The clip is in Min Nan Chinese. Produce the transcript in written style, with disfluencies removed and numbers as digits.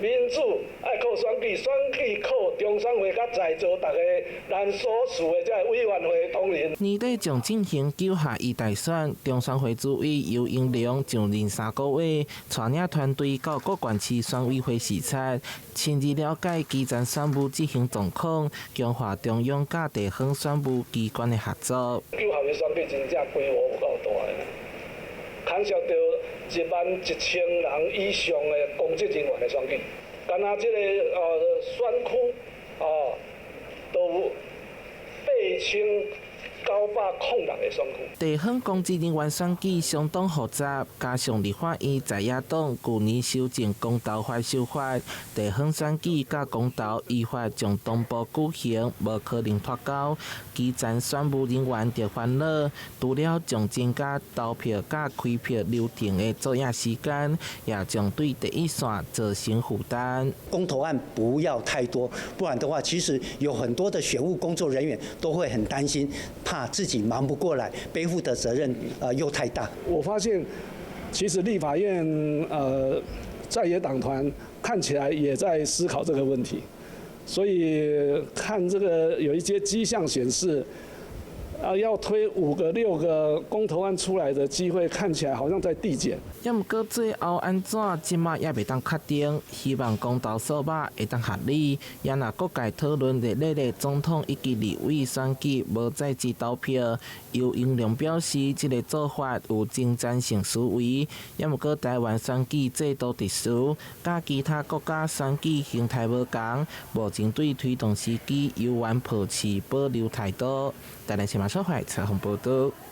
民主愛靠選舉，選舉靠中選會佮在座逐个咱所屬的這个委員會同仁。年底將進行9合1大選，中選會主委游盈隆上任3個月，帶領團隊到各縣市選委會視察，深入了解基層選務執行狀況，強化中央佮地方選務機關的合作。9合1選舉真正規模有夠大的，牽涉著11,000人以上的公職人員的選舉，敢若這个選區哦，都有8906個選區。地方公職人員選舉相當複雜，加上立法院在野黨舊年修正公投法修法，地方選舉佮公投依法將同步舉行，無可能脫鈎。基層選務人員著煩惱，除了將增加投票佮開票流程的作業時間，也將對第一線造成負擔。公投案不要太多，不然的話，其實有很多的選務工作人員都會很擔心，怕自己忙不過來，背負的責任又太大。我發現，其實立法院在野黨團看起來也在思考這個問題，所以看這個有一些跡象顯示，啊，要推五個六個公投案出來的機會，看起來好像在遞減。也毋過最後按怎，這馬猶未當確定。希望公投數碼會當合理。也若各界討論熱烈的總統以及立委選舉無在紙投票，游盈隆表示，這个做法有前瞻性思維。也毋過台灣選舉制度特殊，佮其他國家選舉形態無仝，目前對推動時機猶原抱持保留態度。台南新聞小懷採訪報導。